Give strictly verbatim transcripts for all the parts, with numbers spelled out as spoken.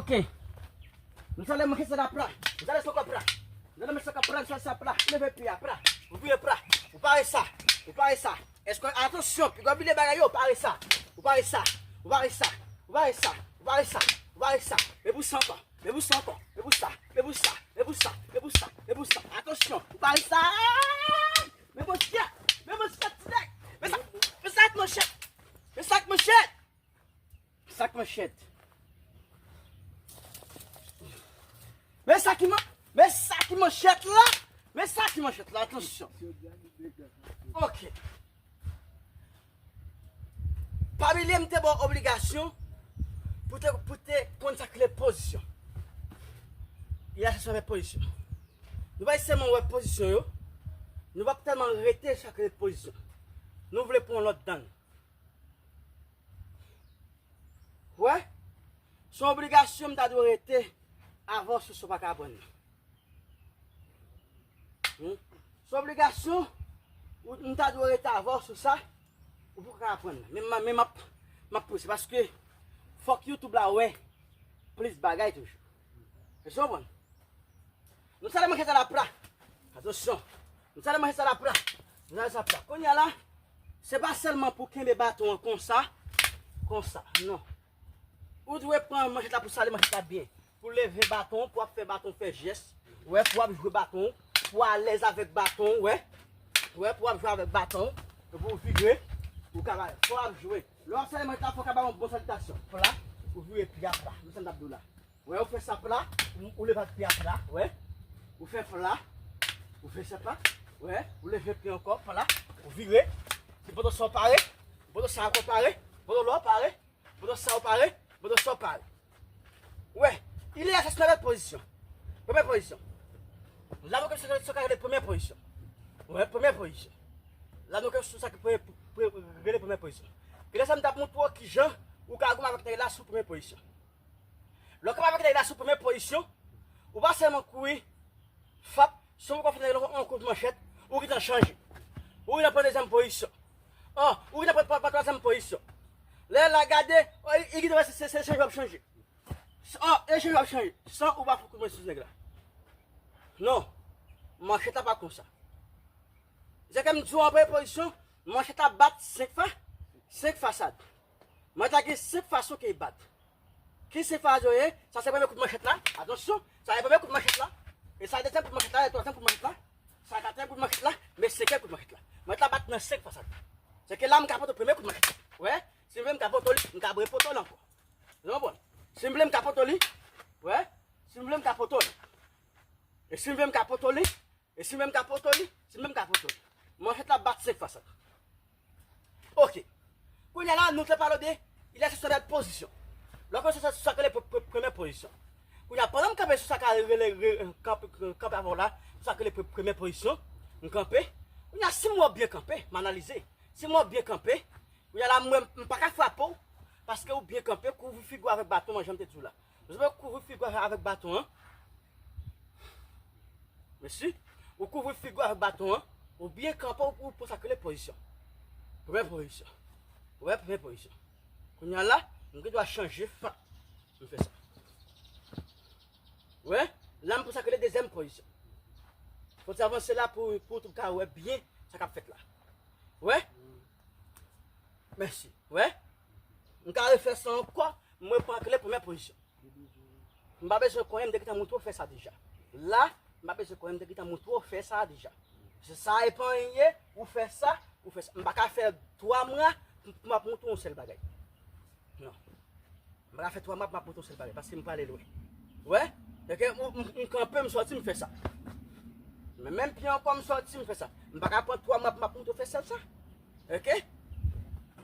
Ok. Nou sa ale manke sa la pra. Nou sa ale soko pra. Nou sa ale manke soko pra, nou sa ale sa pra. Leve pye a pra. Ou vire pra. Ou pare sa. Ou pare sa. Èske, atansyon, piga bile bagay yo, ou pare sa. Ou pare sa. Ou pare sa. Ou pare sa. Ou pare sa. Ou pare sa. Leve pou sa ankò. Leve pou sa ankò. Leve pou sa. Leve pou sa. Leve pou sa. Leve pou sa. Leve pou sa. Atansyon. Ou pare sa. Men monchè. Men monchè, ti nèg. Men sa. Men sa k manchèt. Men sa k manchèt. Sa k manchèt. Men sa ki man-, men sa ki manchèt la. Men sa ki manchèt la, atansyon. Ok. Pa bliye m te ba w obligasyon pou te, pou te konn sa k rele pozisyon. Ilyasos avèk pozisyon. Nou pa sèlman wè pozisyon yo. Nou pa tèlman rete sa k rele pozisyon. Nou vle pran lòt dan. Wè, se yon obligasyon m ta dwe rete avè w sou sa w pa ka aprann nan. Hmm? Se yon obligasyon ou m ta dwe rete avè w sou sa ou poko ka aprann nan. Men m, men m ap, m ap pouse paske fòk YouTube la wè plis bagay toujou. Èske w konprann? Nou sa ale manke sa la pra. Atansyon. Nou sa ale manke sa la pra. Nou sa ale sa pra. Kounye a la, se pa sèlman pou kenbe baton an konsa, konsa. Non. Ou dwe pran manchèt la pou sale manchèt la byen. Pou leve baton, pou ap fè baton fè jès. Wè, pou ap jwe baton, pou alèz avèk baton, wè. Wè, pou ap jwe avèk baton, pou vire, ou ka ba, pou ap jwe. Lè w ap sale manchèt la, fò w ka ba yon bon salitasyon. Pla, ou vire pye a pla. Men sa m t ap di w la. Wè, ou fè sa pla, ou, ou leve ak pye a pla, wè. Ou fè pla, ou fè sa pla, wè. Ou leve pye ankò, pla, ou vire. Ti poto sa w pare, ti poto sa ankò pare, poto lò pare, poto sa w pare, poto sa w pare. Wè, ilyasos nan lòt pozisyon. Premye pozisyon. La nou ke sou sa k rele premye pozisyon. Wè, premye pozisyon. La nou ke sou sa k pre-, pre-, rele premye pozisyon. Kilè sa m t ap montre w kijan ou ka goumen avèk nèg la sou premye pozisyon. Lè w kanpe avèk nèg la sou premye pozisyon, ou pa sèlman kouri, fap, san ou pa fè nèg la yon kout manchèt, ou gentan chanje. Ou gentan pran dezyèm pozisyon. An, ou gentan pran, pran, pran twazyèm pozisyon. Lè l la gade, o, li, li gentan wè se, se, se chanje w ap chanje. An, e chanje w ap chanje. San ou pa fout kout manchèt sou nèg la. Non. Manchèt la pa konsa. Se ke m di w an premye pozisyon, manchèt la bat senk fa-, senk fasad. Manchèt la gen senk fason ke l bat. Ki senk fason yo ye? Sa se premye kout manchèt la. Atansyon, sa se premye kout manchèt la. E sa dezyèm kout manchèt la, e twazyèm kout manchèt la. Sa katriyèm kout manchèt la, men senkyèm kout manchèt la. Manchèt la bat nan senk fasad. Se ke la m ka pote premye kout manchèt la. Wè, si m vle m ka pote li, m ka repote l ankò. Ou konprann? Si m vle m ka pote li, wè, si m vle m ka pote li. E si m vle m ka pote li, E si menm ka poto li, si menm ka poto li. Manchèt la bat senk fasad. Ok. Kounye a la, nou te pale de, ilyasos nan lòt pozisyon. Lè w konn se sa, sa k rele pre-, pre-, premye pozisyon. Kounye a, pandan m kanpe sou sa k rele, re-, kanpe, kanpe avè w la, sou sa k rele pre-, premye pozisyon, m kanpe. Kounye a, si m wè w byen kanpe, m analize. Si m wè w byen kanpe, kounye a la, m wè m pa ka frape w, paske w byen kanpe, kouvri figi w avèk baton an, jan m te di w la. Ou bezwen kouvri figi w avèk baton an. Mesi. Ou kouvri figi w avèk baton an. Ou byen kanpe, ou, ou pran sa k rele pozisyon. Premye pozisyon. Ou wè, premye pozisyon. Kounye a la, m gen dwa chanje fa. M fè sa. Ou wè? La, m pran sa k rele dezyèm pozisyon. Fò w avanse la pou, pou w ka wè byen sa k ap fèt la. Ou wè? Mèsi. Ou wè? M ka refè sa ankò, m repran k rele premye pozisyon. M pa bezwen konnen, m te gentan montre w fè sa deja. La, m pa bezwen konnen, m te gentan montre w fè sa deja. Se sa e pa anyen, ou fè sa, ou fè sa. M pa ka fè twa mwa pou, pou m ap montre w yon sèl bagay. Non. Pral fè twa mwa m ap monte yon sèl bagay, paske m prale lwen. Wè? Oke, m, m, m kanpe, m sòti, m fè sa. Men menm pye ankò, m sòti, m fè sa. M pa ka pran twa mwa m ap monte yon sèl sa. Oke?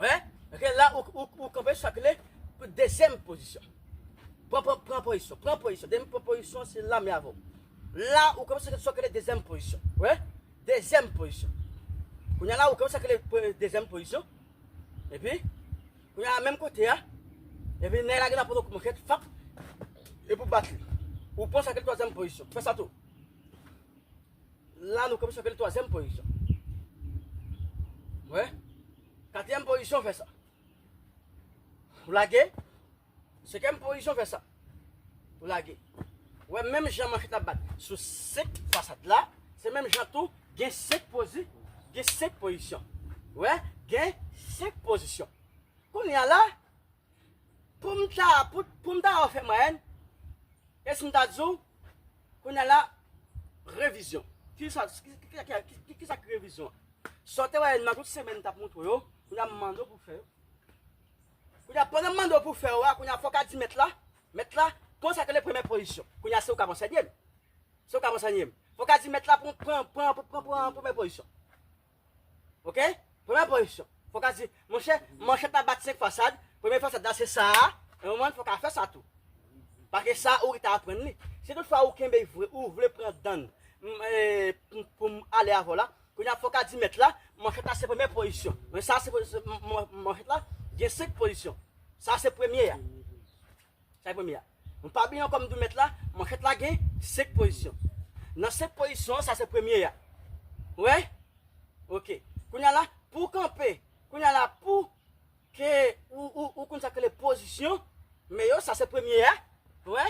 Wè? Oke, la, ou, ou, ou kanpe sou sa k rele dezyèm pozisyon. Pran, pran, pran pozisyon, pran pozisyon. Depi m pran pozisyon, se la m avè w. La, ou kanpe sou sa k rele dezyèm pozisyon. Wè? Dezyèm pozisyon. Kounye a la, ou kanpe sou sa k rele pre-, dezyèm pozisyon. Epi, kounye a la, menm kote a. Epi, nèg la gen la poto kou manchèt, fap. Epi ou bat li. Ou pran sa k rele twazyèm pozisyon. Fè sa tou. La, nou kanpe sa k rele twazyèm pozisyon. Wè. Katriyèm pozisyon, fè sa. Ou lage. Senkyèm pozisyon, fè sa. Ou lage. Wè, menm jan manchèt la bat sou senk fasad la, se menm jan tou, gen senk pozi-, gen senk pozisyon. Wè, gen senk pozisyon. Kounye a la, pou m ta, pou, pou m ta fè mwayèn, e si m ta di w, kounye a la, revizyon. Ki sa, ki, ki, ki, ki, ki, ki sa ki revizyon an? Sa w te wè nan tout semèn m t ap montre w yo, kounye a m mande w pou fè yo. Kounye a, pandan m mande w pou fè yo a, kounye a, fò w ka di mèt la, mèt la, pran sa k rele premyè pozisyon. Kounye a, se ou k ap ansenye m. Se ou k ap ansenye m. Fò w ka di mèt la, pran, pran, pran, pran, pran, pran premyè pozisyon. Oke? Premyè pozisyon. Fò w ka di, monchè, manchèt la bat senk fasad, premye fasad la se sa a, e ou menm fò w ka fè sa tou. Paske sa ou ki ta aprann li. Si toutfwa ou kenbe vre, ou vle pran dan m, e, pou, pou m ale avè w la, kounye a fò w ka di mèt la, manchèt la se premyè pozisyon. Men sa se, se, m, m, manchèt la gen senk pozisyon. Sa se premye a. Sa se premye a. Nou pa bliye ankò m di w mèt la, manchèt la gen senk pozisyon. Nan senk pozisyon an, sa se premye a. Ou wè? Oke. Kounye a la, pou w kanpe, kounye a la, pou ke ou, ou, ou konn sa k rele pozisyon, men yo, sa se premye a. Ou wè?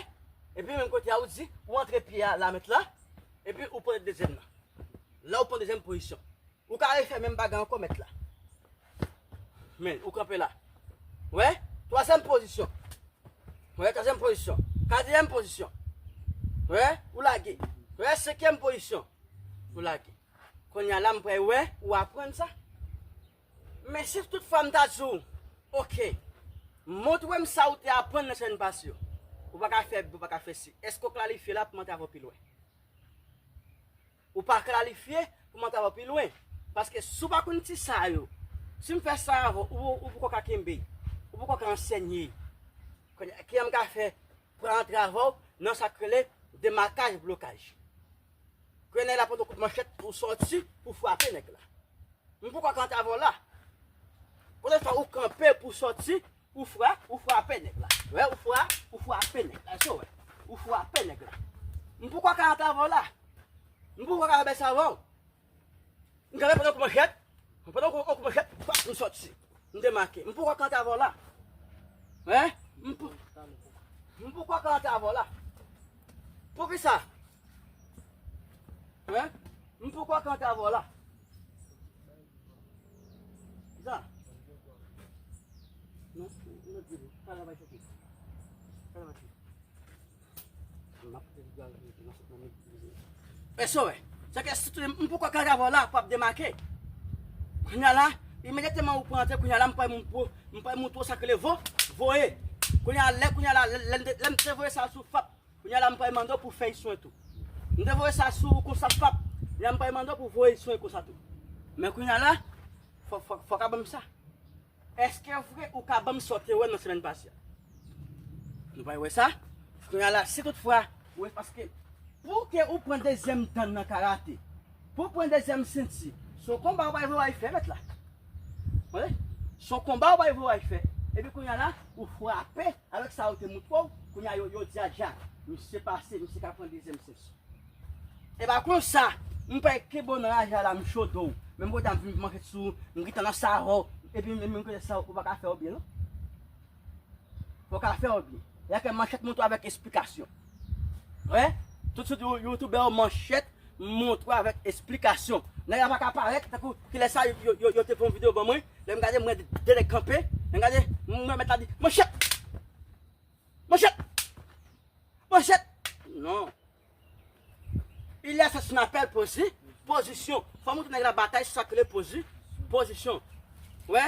Epi menm kote a, ou di, ou antre pye a la mèt la, epi ou pran dezyèm nan. La, ou pran dezyèm pozisyon. Ou ka refè menm bagay ankò, mèt la. Men, ou kanpe la. Wè? Twazyèm pozisyon. Wè, twazyèm pozisyon. Katriyèm pozisyon. Wè? Ou lage. Wè? Senkyèm pozisyon. Ou lage. Kounye a la, m pral wè, ou aprann sa. Men si toutfwa m ta di w, oke, montre m sa ou te aprann nan semèn pase yo. Ou pa ka fè, ou pa ka fè si. Èske w klarifye la pou m antre avè w pi lwen? Ou pa klarifye pou m antre avè w pi lwen. Paske si w pa konn ti sa yo, si m fè sa avè w, ou, ou poko ka kenbe, ou poko ka ansenye. Kounye a, ki jan m ka fè pou antre avè w nan sa k rele demakaj blokaj? Kounye a la, pandan w kout manchèt, ou sòti pou frape nèg la. M poko ka antre avè w la. Kote fwa ou kanpe pou sòti, ou fra-, ou frape nèg la. Wè, ou fra-, ou frape nèg la. Èske w wè? Ou frape nèg la. M poko ka antre avè w la. M poko ka fè sa avè w. M kanpe pandan w kout manchèt. Pandan w kout manchèt, pap, m sòti. M demake. M poko ka antre avè w la. Wè? M po-, m poko ka antre avè w la. Poukisa? Wè? M poko ka antre avè w la. Sa? Non, non, non, pa la bay choke. Pa la bay choke. M ap te gaz nan sot nan men. Èske w wè? Sa ke si tou m poko ka antre avè w la, pou ap demake. Kounye a la, imedyatman ou pran antre, kounye a la, m pral moun pou, m pral montre w sa k rele vo-, voye. Kounye a, lè, kounye a la, lè, lè, lè m te voye sa sou fap, kounye a la, m pral mande w pou fè swen tou. M te voye sa sou ou konsa fap. Kounye a, m pral mande w pou voye swen konsa tou. Men kounye a la, fò, fò, fò ka ban m sa. Èske vre ou ka ban m sa w te wè nan semèn pase a? Nou pral wè sa. Kounye a la, si toutfwa, ou wè, paske pou ke ou pran dezyèm dan nan karate, pou w pran dezyèm senti, se yon konba ou pral voye al fè, mèt la. Wè? Se yon konba ou pral voye al fè. Epi kounye a la, ou frape avèk sa yo te montre w, kounye a yo, yo di a dja, misye pase, misye ka pran dezyèm senti. E pa konsa, m pral kenbe w nan raje a la, m chode w. Menm kote a m vin manchèt sou ou, m gentan nan sa avè w. Epi menm, menm kote sa, ou pa ka fè w byen, non. Ou pa ka fè w byen. Y a ke manchèt montre w avèk esplikasyon. Wè? Tout sou You-, youtubè yo manchèt montre w avèk esplikasyon. Nèg la pa ka parèt, tankou kilè sa yo, yo, yo, yo te fè yon videyo ban mwen. Lè m gade, m wè de, de nèg kanpe. Lè m gade, m wè mèt la di, manchèt! Manchèt! Manchèt! Non. Il y a ce qu'on appelle posi-, pozisyon. Fò montre nèg la batay, sa k rele posi-, pozisyon. Wè.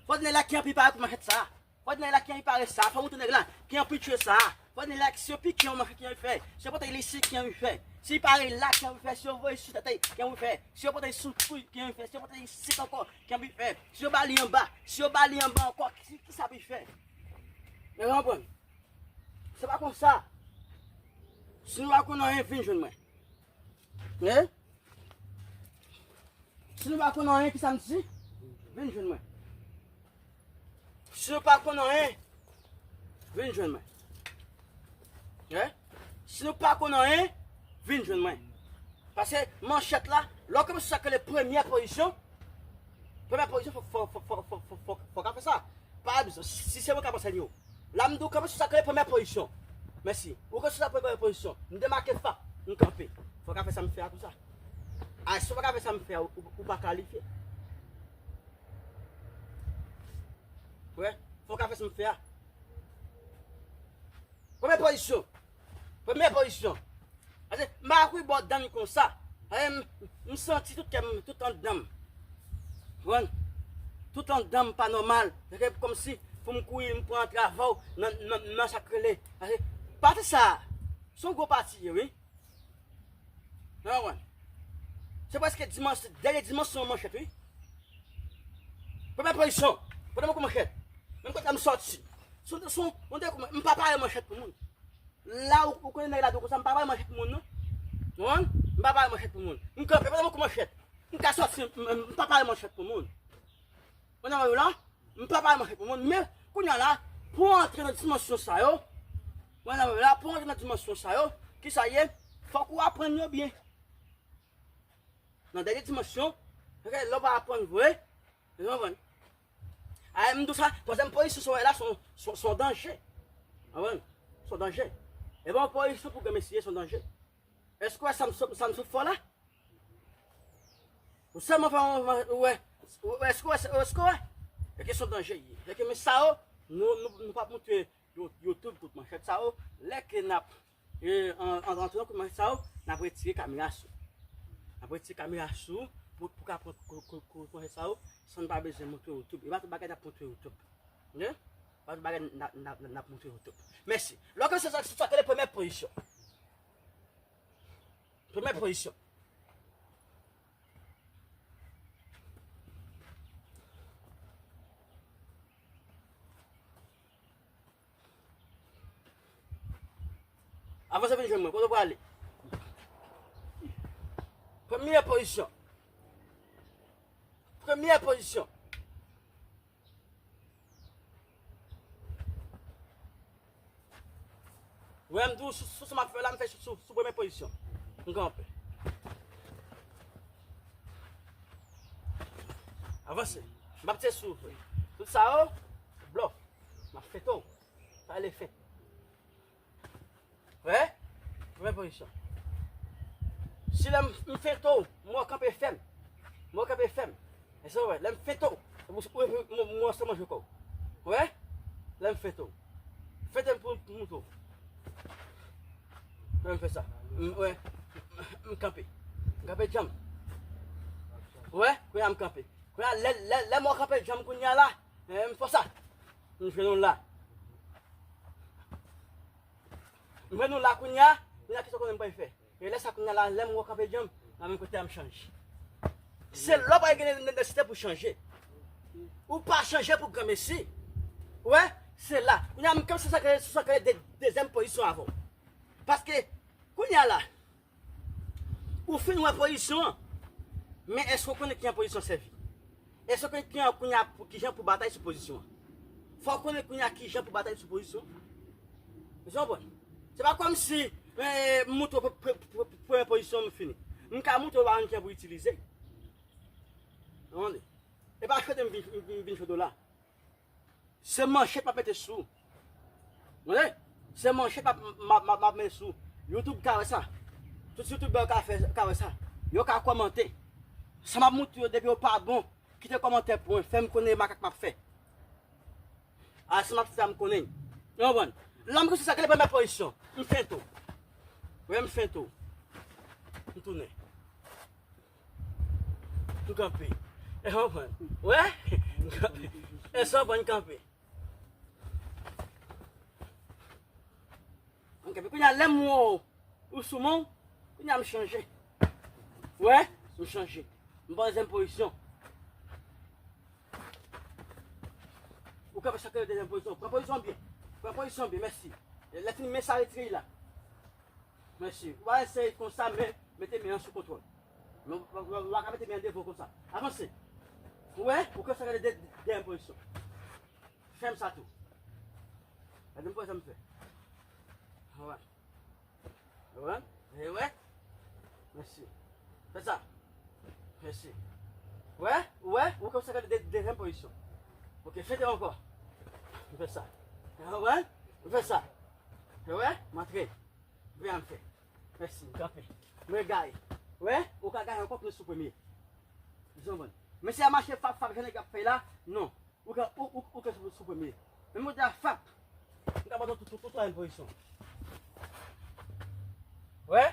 Fò nèg la ki anpi parèt pou manchèt sa. Fò di nèg la ki anvi pare sa. Fò montre nèg la ki anvi tchwe sa. Fò di nèg la si yo pike yon manchèt ki anvi fè. Si yo pote li si ki anvi fè. Si li pare la ki anvi fè. Si yo voye sou tèt ki anvi fè. Si yo pote sou tou ki anvi fè. Si yo pote li si ankò ki anvi fè. Si yo ba li anba. Si yo ba li anba ankò ki, ki sa pou fè. Mwen konprann. Se pa konsa. Si nou pa konn anyen, vin jwenn mwen. Eh? Si nou pa konn anyen, ki sa m di? Vin jwenn mwen. Si nou pa konn anyen, vin jwenn mwen. Eh? Si nou pa konn anyen, vin jwenn mwen. Paske manchèt la, lè w kanpe sou sa k rele premyè pozisyon, premyè pozisyon, fò, fò, fò w ka fè sa. Pa egzanp, si se mwen k ap ansèye w, la m di w kanpe sou sa k rele premyè pozisyon. Mèsi. Ou kanpe sou sa premyè pozisyon. M demake fa. M kanpe. Fò w ka fè sa m fè a konsa. A, si w pa ka fè sa m fè a, ou, ou pa kalifye. Wè, fò w ka fè sa m fè a. Premyè pozisyon. Premyè pozisyon. Pase m pa kouri bò dan konsa. Pase m, m santi tout kè m, tout anndan m. Konprann? Tout anndan m pa nòmal. Se kòmsi pou m kouri, m pran antrave w nan, nan, nan sa k rele. Pase pati sa a, se yon gwo pati ye, wi. Nan konprann? Se prèske dimans-, dènye dimansyon manchèt, wi. Premyè pozisyon. Pandan m kou manchèt. Menm kote m sòti. Sou, sou, m pa pare manchèt pou moun. La ou, ou konnen nèg la di w konsa, m pa pare manchèt pou moun, non. Ou konprann? M pa pare manchèt pou moun. M kanpe, pandan m kou manchèt. M ka sòti, m, m pa pare manchèt pou moun. Ou nan la? M pa pale manchèt pou moun, men kounye a la, pou w antre nan dimansyon sa yo, mwen nan la, pou w antre nan dimansyon sa yo, ki sa ye, fòk ou aprann yo byen. Nan dènye dimansyon, lè w pa aprann vre, ou konprann? A, m di w sa, twazyèm pozisyon sa w wè la, se yon, se yon, se yon danje. Ou konprann? Se yon danje. E bon, pozisyon pou granmesi ye, se yon danje. Èske w wè sa m sot, sa m sot fè w la? Ou sèlman fè yon, ou wè, ou wè, èske w wè, èske w wè? E kesyon danje ye. E ke men sa yo, nou, nou, nou p ap montre You-, YouTube tout manchèt sa yo. Lè ke n ap, e, an, an, antre nan kout manchèt sa yo, n ap retire kamera sou. N ap retire kamera sou pou, pou ka pran kou, kou, kou, kou manchèt sa yo, san n pa bezwen montre YouTube. E pa tout bagay n ap montre YouTube. Oke? Pa tout bagay n ap, n ap, n ap montre YouTube. Mèsi. Lòk se sa, se sa ke le premyè pozisyon. Premyè pozisyon. Avanse vin jwenn mwen, kote w prale? Premyè pozisyon. Premyè pozisyon. Wè, m di w sou, sou sa m ap fè la, m fè sou, sou, sou premyè pozisyon. M kanpe. Avanse. M ap tire souf. Tout sa yo, blòf. M ap fente w. Pale fent. Wè? Premyè pozisyon. Si lè m, m fente w, m wè w kanpe fèm. M wè w kanpe fèm. E sa w wè, lè m fente w, m, m, m, m wè w sèlman jwe kò w. Wè? Lè m fente w. Fente m pou m, pou m moutre w. Lè m fè sa. M, wè. M kanpe. M kanpe djanm. Wè? Kounye a m kanpe. Kounye a, lè, lè, lè m wè w kanpe djanm kounye a la, e, m fè sa. M jwenn w la. M jwenn w la kounye a, kounye a kisa w konnen m pral fè? E lè sa kounye a la, lè m wè w kanpe djanm, nan menm kote a m chanje. Se lè w pral gen nesesite pou chanje. Ou pa chanje pou granmesi. Ou wè? Se la. Kounye a m kanpe sou sa k rele, sou sa k rele de, dezyèm pozisyon avè w. Paske, kounye a la, ou fin wè pozisyon an, men èske w konnen kijan pozisyon sèvi? Èske w konnen kijan, kounye a, kijan pou batay sou pozisyon an? Fò w konnen kounye a kijan pou batay sou pozisyon an. Ou konprann? Se pa kòmsi, eh, m montre w pre-, pre-, pre-, premyè pozisyon m fini. M ka montre w pa konn kijan pou itilize. Tande. E pa chante m vin, m vin, vin chante w la. Se manchèt m ap mete sou ou. Tande? Se manchèt m ap, m ap, m ap, m ap mete sou ou. YouTube ka wè sa. Tout youtubè yo ka fè, ka wè sa. Yo ka kòmante. Sa m ap montre yo, depi yo pa bon, kite kòmantè pou mwen, fè m konnen makak m ap fè. A, sa m ap fè a, m konnen. Ou konprann? La m konn se sa k rele premyè pozisyon. M fente w. Wè, m fente w. M tounen. M kanpe. E w konprann? Wè? M kanpe. E sa w konprann, m kanpe. Epi kounye a, lè m wè w, ou sou men w, kounye a m chanje. Wè, m chanje. M pran dezyèm pozisyon. Ou ka fè sa ke dezyèm pozisyon. Pran pozisyon byen. Pran pozisyon byen, mèsi. Lè fini, men sa retire la. Mèsi. Ou pa eseye konsa, men mete men an sou kontwòl. Men w pa ka mete men an devan konsa. Avanse. Ou wè, ou ka fè sa ke de- dezyèm pozisyon. Fè m sa tou. Gade m fè sa m fè. Ou wè. Ou wè? E wè? Mèsi. Fè sa. Mèsi. Wè? Ou wè? Ou konsa gade de- dezyèm pozisyon. Ok, fete ankò. Ou fè sa. Ou wè? Ou fè sa. Ou wè? M antre. Vin an fè. Mèsi. M kanpe. M egare. Wè? Ou ka gaye ankò plis sou premye. Ou konprann? Men si a mache fap fap jan nèg ap fè la, non. Ou ka, ou, ou, ou ka sou, sou premye. Men mwen te a fap. M ka ba w tout, tout, tout, tout twazèm pozisyon. Wè?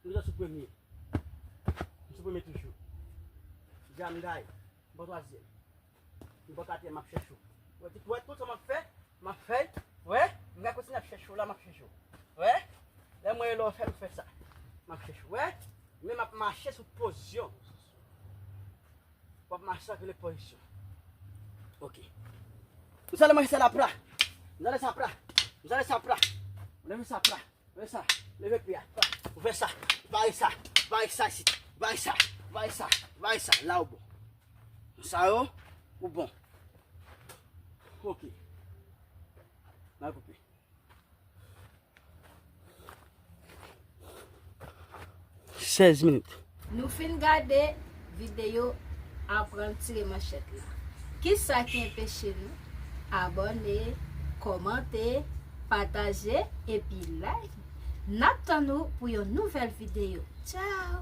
M ka sou premye. M sou premye toujou. Dja m gaye. M pran twazyèm. M pran katriyèm, m ap chèche w. Wè, tout, wè, tout sa m ap fè, m ap fè. Wè? M ka kontinye ap chèche w la, m ap chèche w. Wè? Lè mwen rele w fè, m fè sa. M ap chèche w. Wè? Men m ap mache sou pozisyon. W ap mache ak le pozisyon. Ok. Ou sa le mache sa la pra. Ou sa le sa pra. Ou sa le sa pra. Ou leve sa pra. Ou fè sa. Leve pye a. Pra. Ou fè sa. Bare sa. Bare sa isit. Bare sa. Bare sa. Bare sa. La ou bon. Sa yo, ou bon. Ok. Mal koupe. Sèz minit. Nou fin gade videyo aprann tire manchèt la. Kisa ki anpeche nou abòne, kòmante, pataje epi like? N ap tann ou pou yon nouvèl videyo. Tchao!